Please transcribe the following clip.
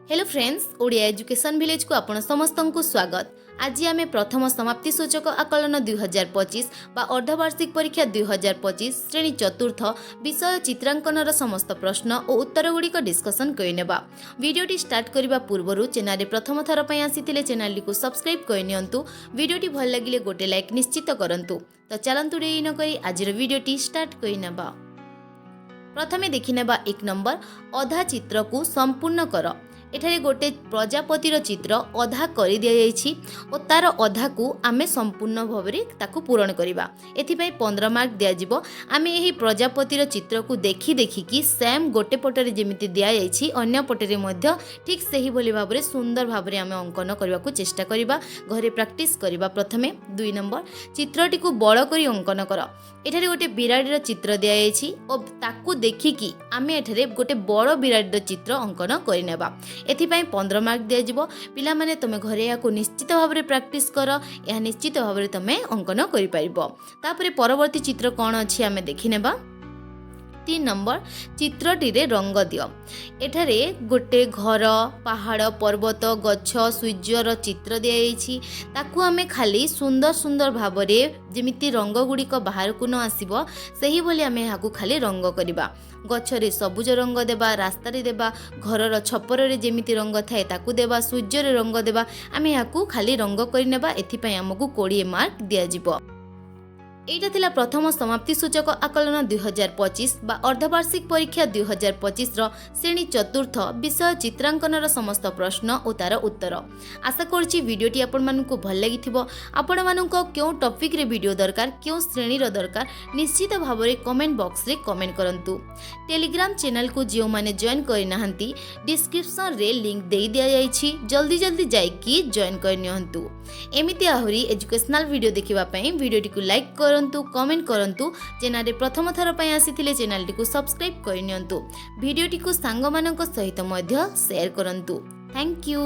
Hello friends, Odia education ଭିଲେଜକୁ ଆପଣ ସମସ୍ତଙ୍କୁ ସ୍ୱାଗତ। ଆଜି ଆମେ ପ୍ରଥମ ସମାପ୍ତି ସୂଚକ ଆକଳନ 2025 ବା ଅର୍ଦ୍ଧବାର୍ଷିକ ପରୀକ୍ଷା 2025, ଶ୍ରେଣୀ ଚତୁର୍ଥ, ବିଷୟ ଚିତ୍ରାଙ୍କନର ସମସ୍ତ ପ୍ରଶ୍ନ ଓ ଉତ୍ତରଗୁଡ଼ିକ ଡିସ୍କସନ୍ କରିନେବା। ଭିଡ଼ିଓଟି ଷ୍ଟାର୍ଟ କରିବା ପୂର୍ବରୁ ଚ୍ୟାନେଲରେ ପ୍ରଥମ ଥର ପାଇଁ ଆସିଥିଲେ ଚ୍ୟାନେଲଟିକୁ ସବସ୍କ୍ରାଇବ୍ କରିନିଅନ୍ତୁ। ଭିଡ଼ିଓଟି ଭଲ ଲାଗିଲେ ଗୋଟେ ଲାଇକ୍ ନିଶ୍ଚିତ କରନ୍ତୁ। ତ ଚାଲନ୍ତୁ, ଡେରି ନକରି ଆଜିର ଭିଡ଼ିଓଟି ଷ୍ଟାର୍ଟ କରିନେବା। ପ୍ରଥମେ ଦେଖିନେବା 1 ନମ୍ବର, ଅଧା ଚିତ୍ରକୁ ସମ୍ପୂର୍ଣ୍ଣ କର। ଏଠାରେ ଗୋଟେ ପ୍ରଜାପତିର ଚିତ୍ର ଅଧା କରିଦିଆଯାଇଛି ଓ ତାର ଅଧାକୁ ଆମେ ସମ୍ପୂର୍ଣ୍ଣ ଭାବରେ ତାକୁ ପୂରଣ କରିବା। ଏଥିପାଇଁ 15 ମାର୍କ ଦିଆଯିବ। ଆମେ ଏହି ପ୍ରଜାପତିର ଚିତ୍ରକୁ ଦେଖି ଦେଖିକି ସେମ୍ ଗୋଟେ ପଟରେ ଯେମିତି ଦିଆଯାଇଛି, ଅନ୍ୟ ପଟରେ ମଧ୍ୟ ଠିକ୍ ସେହିଭଳି ଭାବରେ ସୁନ୍ଦର ଭାବରେ ଆମେ ଅଙ୍କନ କରିବାକୁ ଚେଷ୍ଟା କରିବା। ଘରେ ପ୍ରାକ୍ଟିସ୍ କରିବା ପ୍ରଥମେ। 2 ନମ୍ବର, ଚିତ୍ରଟିକୁ ବଡ଼ କରି ଅଙ୍କନ କର। ଏଠାରେ ଗୋଟେ ବିରାଡ଼ିର ଚିତ୍ର ଦିଆଯାଇଛି ଓ ତାକୁ ଦେଖିକି ଆମେ ଏଠାରେ ଗୋଟେ ବଡ଼ ବିରାଡ଼ିର ଚିତ୍ର ଅଙ୍କନ କରିନେବା। ଏଥିପାଇଁ 15 ମାର୍କ ଦିଆଯିବ। ପିଲାମାନେ, ତୁମେ ଘରେ ଏହାକୁ ନିଶ୍ଚିତ ଭାବରେ ପ୍ରାକ୍ଟିସ୍ କର। ଏହା ନିଶ୍ଚିତ ଭାବରେ ତୁମେ ଅଙ୍କନ କରିପାରିବ। ତାପରେ ପରବର୍ତ୍ତୀ ଚିତ୍ର କ'ଣ ଅଛି, ଆମେ ଦେଖିନେବା। 3 ନମ୍ବର, ଚିତ୍ରଟିରେ ରଙ୍ଗ ଦିଅ। ଏଠାରେ ଗୋଟେ ଘର, ପାହାଡ଼, ପର୍ବତ, ଗଛ, ସୂର୍ଯ୍ୟର ଚିତ୍ର ଦିଆଯାଇଛି। ତାକୁ ଆମେ ଖାଲି ସୁନ୍ଦର ସୁନ୍ଦର ଭାବରେ, ଯେମିତି ରଙ୍ଗ ଗୁଡ଼ିକ ବାହାରକୁ ନ ଆସିବ, ସେହିଭଳି ଆମେ ଏହାକୁ ଖାଲି ରଙ୍ଗ କରିବା। ଗଛରେ ସବୁଜ ରଙ୍ଗ ଦେବା, ରାସ୍ତାରେ ଦେବା, ଘରର ଛପରରେ ଯେମିତି ରଙ୍ଗ ଥାଏ ତାକୁ ଦେବା, ସୂର୍ଯ୍ୟରେ ରଙ୍ଗ ଦେବା। ଆମେ ଏହାକୁ ଖାଲି ରଙ୍ଗ କରିନେବା। ଏଥିପାଇଁ ଆମକୁ 20 ମାର୍କ ଦିଆଯିବ। ଏଇଟା ଥିଲା ପ୍ରଥମ ସମାପ୍ତି ସୂଚକ ଆକଳନ 2025 ବା ଅର୍ଦ୍ଧବାର୍ଷିକ ପରୀକ୍ଷା 2025ର ଶ୍ରେଣୀ ଚତୁର୍ଥ, ବିଷୟ ଚିତ୍ରାଙ୍କନର ସମସ୍ତ ପ୍ରଶ୍ନ ଓ ତାର ଉତ୍ତର। ଆଶା କରୁଛି ଭିଡ଼ିଓଟି ଆପଣମାନଙ୍କୁ ଭଲ ଲାଗିଥିବ। ଆପଣମାନଙ୍କ କେଉଁ ଟପିକ୍ରେ ଭିଡ଼ିଓ ଦରକାର, କେଉଁ ଶ୍ରେଣୀର ଦରକାର, ନିଶ୍ଚିତ ଭାବରେ କମେଣ୍ଟ ବକ୍ସରେ କମେଣ୍ଟ କରନ୍ତୁ। ଟେଲିଗ୍ରାମ ଚ୍ୟାନେଲକୁ ଯେଉଁମାନେ ଜଏନ୍ କରିନାହାନ୍ତି, ଡିସ୍କ୍ରିପ୍ସନରେ ଲିଙ୍କ ଦେଇ ଦିଆଯାଇଛି। ଜଲ୍ଦି ଜଲ୍ଦି ଯାଇକି ଜଏନ୍ କରିନିଅନ୍ତୁ। ଏମିତି ଆହୁରି ଏଜୁକେସନାଲ ଭିଡ଼ିଓ ଦେଖିବା ପାଇଁ ଭିଡ଼ିଓଟିକୁ ଲାଇକ୍ କରନ୍ତୁ, କମେଣ୍ଟ କରନ୍ତୁ। ଚ୍ୟାନେଲରେ ପ୍ରଥମ ଥର ପାଇଁ ଆସିଥିଲେ ଚ୍ୟାନେଲଟିକୁ ସବସ୍କ୍ରାଇବ୍ କରିନିଅନ୍ତୁ। ଭିଡ଼ିଓଟିକୁ ସାଙ୍ଗମାନଙ୍କ ସହିତ ମଧ୍ୟ ସେୟାର କରନ୍ତୁ। Thank you.